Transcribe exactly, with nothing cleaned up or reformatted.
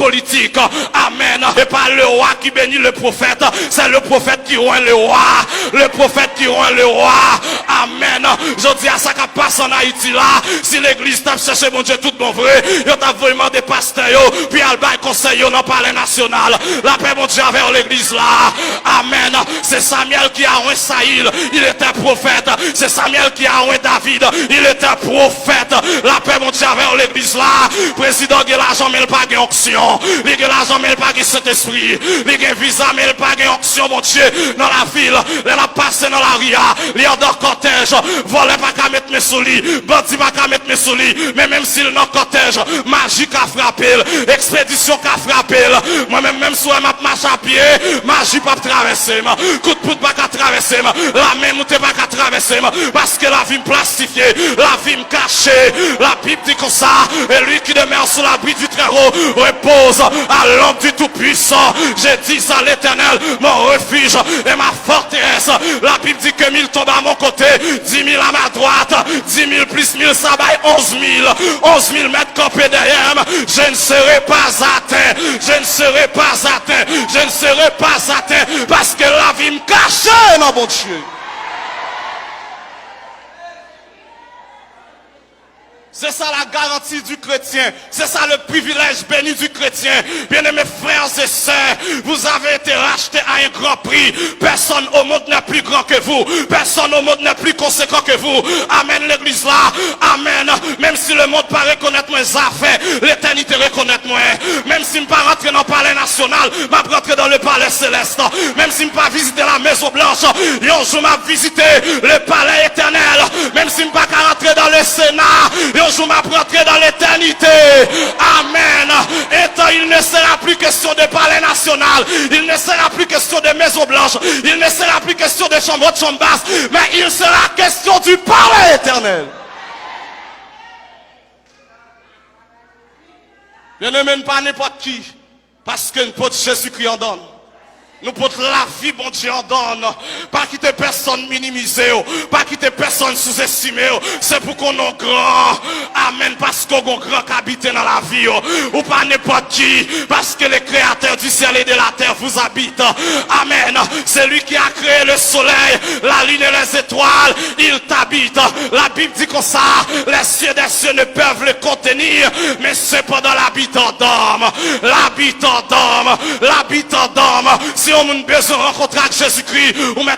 politik. Amèn. Se pa le wa ki beni le pwofèt, se le pwofèt ki wen le wa. Le pwofèt ki wen le wa. Amèn. Jodi a, sa k ap pase ann Ayiti la, si legliz t ap chèche Bondye tout bon vre, yo t ap voye mande pastè yo pou y al bay konsèy yo nan Palè Nasyonal. Lapè Bondye avè w, legliz la. Amèn. Se Samyèl ki a wen Sayil, il était prophète. Se Samyèl ki a wen David, il était prophète. Lapè Bondye avè w, legliz la. Prezidan gen lajan, men l pa gen onksyon. Li gen lajan, men l pa gen Sentespri. Li gen viza, men l pa gen onksyon Bondye nan lavi l. Lè l ap pase nan lari a, li andan kòtèj. Vòlè pa ka met men sou li, bandi pa ka met men sou li. Men menm si l nan kòtèj, maji ka frape l, ekspedisyon ka frape l. Mwen menm, menm si w wè m ap mache a pye, maji p ap travèse m. Kout poud pa ka travèse m. Lame moute pa ka travèse m. Paske lavi m plastifye, lavi m kache. Labib di konsa, et lui qui demeure sous l'abri du Très-Haut repose à l'ombre du Tout-Puissant. Je dis à l'Éternel, mon refuge et ma forteresse. Labib di que mille tombent à mon côté, dix mille à ma droite, dix mille plus mille, sa bay onz mil. Onz mil mèt kanpe dèyè m. Je ne serai pas atteint. Je ne serai pas atteint. Je ne serai pas atteint. Paske lavi m kache nan Bondye. C'est ça la garantie du chrétien. C'est ça le privilège béni du chrétien. Bien-aimés frères et sœurs, vous avez été rachetés à un grand prix. Personne au monde n'est plus grand que vous. Personne au monde n'est plus conséquent que vous. Amèn, legliz la. Amèn. Menm si lemonn pa rekonèt mwen, zafè letènite rekonèt mwen. Menm si m pa rantre nan palè nasyonal, m ap rantre dans le palais céleste. Menm si m pa vizite la Maison Blanche, yon jou m ap vizite le palais éternel. Menm si m pa ka rantre dans le Sénat, yon jou m ap rantre dans l'éternité. Amèn. Un temps, il ne sera plus question de palais national. Il ne sera plus question de Maison Blanche. Il ne sera plus question de chambre haute, chambre basse. Mais il sera question du palais éternel. Byeneme, n pa nenpòt ki, paske n pot Jezikri andan n. Nou pot lavi Bondye andan n. Pa kite pèsonn minimize w. Pa kite pèsonn souzestime w. Se pou konn w gran. Amèn. Paske w gon gran k abite nan lavi w. Ou pa nenpòt ki, paske le Créateur du ciel et de la terre vous habite. Amèn. C'est lui qui a créé le soleil, la lune et les étoiles. Il t'habite. La Bible dit comme ça, les cieux des cieux ne peuvent le contenir, mais cependant l'habitant dorme. L'habitant dorme. L'habitant dorme. Si yon moun bezwen rankontre ak Jezikri, ou mèt